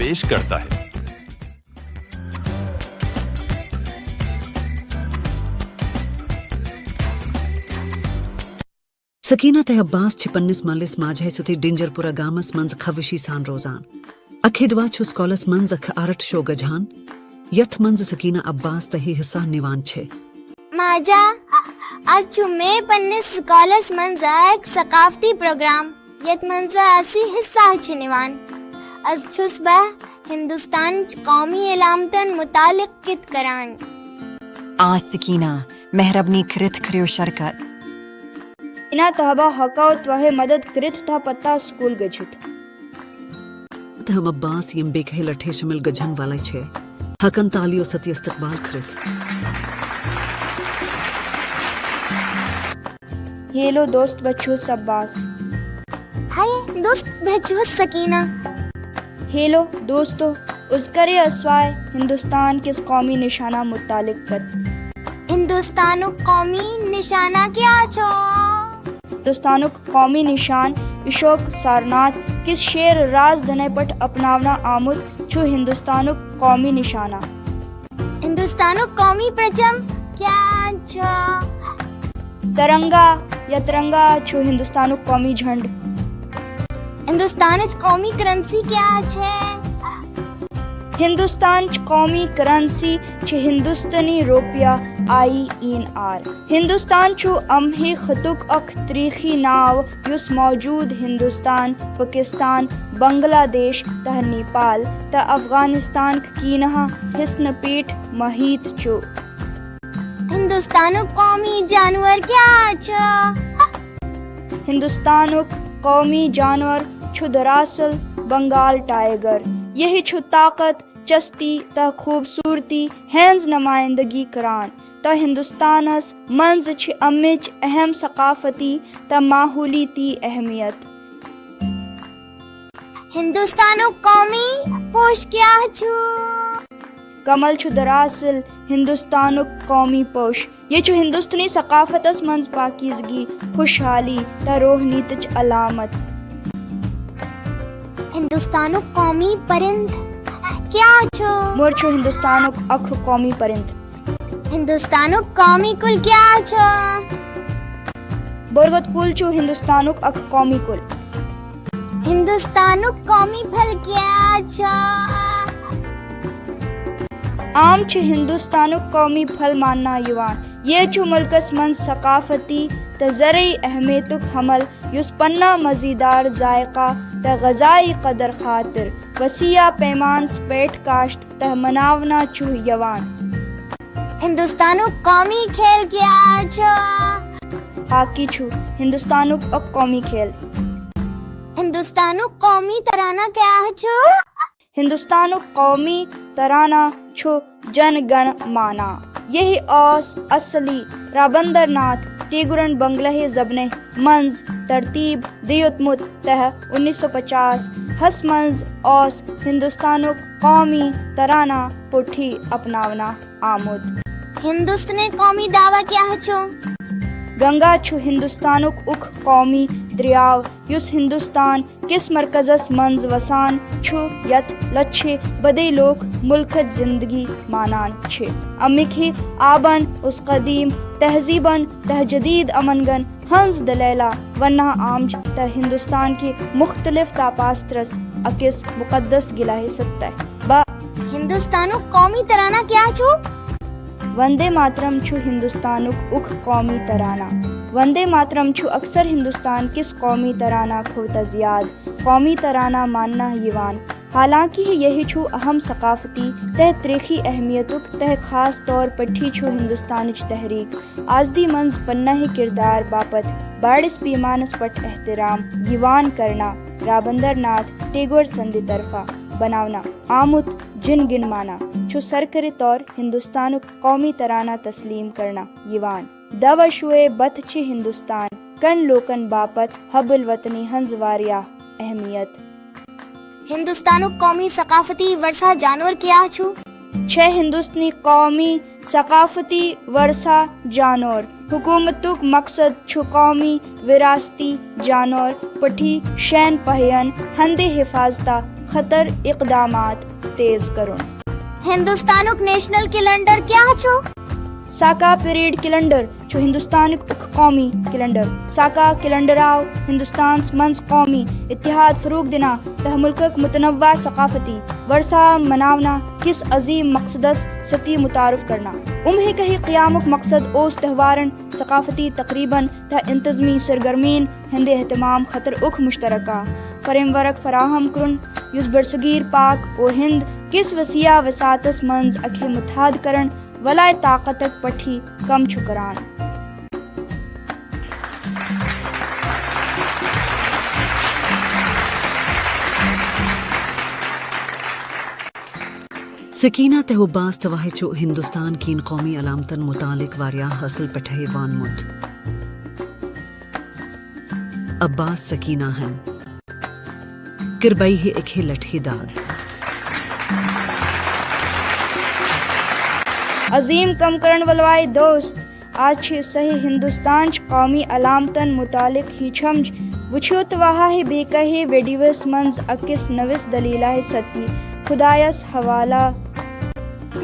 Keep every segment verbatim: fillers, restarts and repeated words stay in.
پیش کرتا ہے۔ سکینہ تہٕ عباس چھِ پننِس مٲلِس ماجہِ ہٕنٛدِ سۭتۍ ڈینجرپورہ گامس منٛز خوٲہشی سان روزان۔ اکھ دۄہ چھُ سکولس منٛز اکھ آرٹ شو گژھان، یتھ منٛز سکینہ عباس تہٕ حصہ نِوان چھِ۔ ماجہ، از چھُ مےٚ پننِس سکولس منٛز اکھ ثقافتی پروگرام، یتھ منٛز اسی حصہ چھِ نِوان۔ از چھُس بہٕ ہندوستانٕچ قومی علامتن متعلق کتھ کران۔ آ سکینہ، مہربنی کٔرِتھ کٔرِو شرکت۔ انہ تہبہ ہکو توہے مدد کٔرِتھ تہ پتہ سکول گٔژھِتھ۔ تہٕ ہم عباس، یِم بیٚکہِ لٹہِ شٲمِل گژھن والے چھِ، ہٮ۪کن تالیو سۭتۍ استقبال کٔرِتھ۔ ہیلو دوست، بہٕ چھُس عباس۔ ہاے دوست، بہٕ چھُس سکینہ۔ ہیلو دوستو، أسۍ کرے اسوائے ہندوستان کِس قومی نشانہ متعلق کتھ۔ ہندوستانُک قومی نشانہ کیٛاہ چھُ؟ ہندوستانُک قومی نشان اشوک سارناتھ کِس شیر راج دنے پٮ۪ٹھ اپناونہٕ آمُت چھُ ہندوستانُک قومی نشانہ۔ ہندوستانُک قومی پرچم کیٛاہ چھُ؟ ترنگا یا ترنگا چھُ ہندوستانُک قومی جھنڈ۔ ہندوستانٕچ قومی کرنسی کیٛاہ چھِ؟ ہندوستانٕچ قومی کرنسی چھِ ہندوستانی روپیہ، آئی این آر۔ ہندوستان چھُ امہی خطُک اکھ تٲریخی ناو یُس موجود ہندوستان، پاکستان، بنگلہ دیش تہٕ نیپال تہٕ افغانستان کینہہ حصن پیٹھ محیط چھُ۔ ہندوستانُک قومی جانور کیٛاہ چھُ؟ ہندوستانُک قومی جانور چھُ دراصل بنگال ٹائیگر۔ یہِ چھُ طاقت، چستی تہٕ خوبصورتی ہٕنٛز نمائندگی کران تہٕ ہندوستانس منٛز چھِ امِچ اہم ثقافتی تہٕ ماحولیاتی اہمیت۔ ہندوستانُک قومی پوش کیٛاہ چھُ؟ کمل چھُ دراصل ہندوستانُک قومی پوش۔ یہِ چھُ ہندوستانی ثقافتس منٛز پاکیزگی، خوشحالی تہٕ روحانیتٕچ علامت۔ ہندوستانُک قومی پرند کیٛاہ چھُ؟ مور چھُ ہندوستانُک اکھ قومی پرند۔ ہندوستانُک قومی کُل کیٛاہ چھُ؟ برگد کُل چھُ ہندوستانُک اکھ قومی کُل۔ ہندوستانُک قومی پھل کیٛاہ چھُ؟ آم چھُ ہندوستانُک قومی پھل ماننہٕ یِوان۔ یہِ چھُ مُلکس منٛز ثقافتی تہٕ زرعی اہمیتُک حامل، یُس پننہٕ مزیدار ذائقہ تہٕ غذائی قدر خٲطرٕ وسیع پیمانس پٮ۪ٹھ کاشت تہٕ مناونہٕ چھُ یِوان۔ ہندوستانُک قومی کھیل کیٛاہ چھُ؟ ہاکی چھُ ہندوستانُک اکھ قومی کھیل۔ ہندوستانُک قومی ترانہ کیٛاہ چھُ؟ ہندوستانُک قومی ترانہ چھُ جن گن مانا۔ یہِ اوس اصلی رابندر ناتھ ٹیگورن بنگلہٕ زبنہِ منٛز ترتیب دیُتمُت تہٕ انیس سو پچاس ہس منٛز اوس ہندوستانُک قومی ترانہ پٲٹھۍ اپناونہٕ آمُت۔ ہندوستانُک قومی دوا کیٛاہ چھُ؟ گنگا چھُ ہندوستانُک اکھ قومی دریاو یُس ہندوستان کِس مرکزس منٛز وسان چھُ، یتھ لچھِ بدی لوک مُلکٕچ زندگی مانان چھِ۔ امِکۍ آبن اوس قدیم تہذیبن تہٕ جدید امنگن ہٕنٛز دلیلہ وننہٕ آمژ تہٕ ہندوستان کہِ مختلف تاپاسترس أکِس مقدس گلہٕ سطح۔ با ہندوستانُک قومی ترانہ کیٛاہ چھُ؟ وندے ماترم چھُ ہندوستانُک اکھ قومی ترانہ۔ وندے ماترم چھُ اکثر ہندوستان کِس قومی ترانہ کھۄتہٕ زیادٕ قومی ترانہ ماننہٕ یِوان، حالانکہ یہِ چھُ اہم ثقافتی تہٕ تٲریخی اہمیتُک تہٕ خاص طور پٲٹھۍ چھُ ہندوستانٕچ تحریک آزادی منٛز پننہٕ کردار باپتھ بٔڑِس پیمانس پٮ۪ٹھ احترام یِوان کرنہٕ۔ رابندر ناتھ ٹیگور سٕنٛدِ طرفہٕ بناونہٕ آمُت جن گن مانا چھُ سرکٲرۍ طور ہندوستانُک قومی ترانہ تسلیم کرنہٕ یِوان۔ دوا شوے بتھ چھِ ہندوستان کٮ۪ن لوکن باپتھ حب الوطنی ہٕنٛز واریاہ اہمیت۔ ہندوستانُک قومی ثقافتی ورثہ جانور کیٛاہ چھُ؟ چھےٚ ہندوستانی قومی ثقافتی ورثہ جانور۔ حکومتُک مقصد چھُ قومی وراثتی جانور پٲٹھۍ شٮ۪ن پہین ہٕنٛدِ حفاظتہٕ خٲطرٕ اقدامات تیز کرُن۔ ہندوستانُک نیشنل کیلنڈر کیٛاہ چھُ؟ ساکا پیریڈ کیلنڈر چھُ ہندوستانُک اکھ قومی کیلنڈر۔ ساکا کیلنڈر آو ہندوستانس منٛز قومی اتحاد فروغ دِنہٕ تہٕ مُلکُک متنوع ثقافتی ورثہ مناونہٕ کِس عظیم مقصدس سۭتۍ متعارف کرنہٕ۔ امہِ کہِ قیامُک مقصد اوس تہوارن، ثقافتی تقریبن تہٕ انتظامی سرگرمین ہٕنٛدِ اہتمام خٲطرٕ اکھ مشترکہ فریم ورک فراہم کرُن، یُس برصغیر پاک و ہند کِس وسیع وساطس منٛز اکہِ متحد کرن والہِ طاقتٕک پٲٹھۍ کٲم چھُ کران۔ سکینہ تہٕ عباس تہٕ وحید چھُ ہندوستان کین قومی علامتن متعلق واریاہ اصل پٲٹھۍ وونمُت۔ عباس سکینہ ہن کربئی ہے اکھے لٹھے داد۔ عظیم کٲم کرن والوے دوست، آز چھِ صحیح ہندوستان چہِ قومی علامتن متعلق ہیچھمج۔ وچھو تہٕ وہاہ بیٚیہِ کہے ویڈیوس منٛز أکِس نٔوِس دلیلہ ستی۔ خدایس حوالہ۔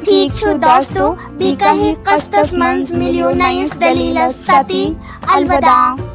ٹھیک چھُ دوستو، بیٚیہِ کہے قسطس منٛز مِلیو نٔیِس دلیلس ستی۔ الوداع۔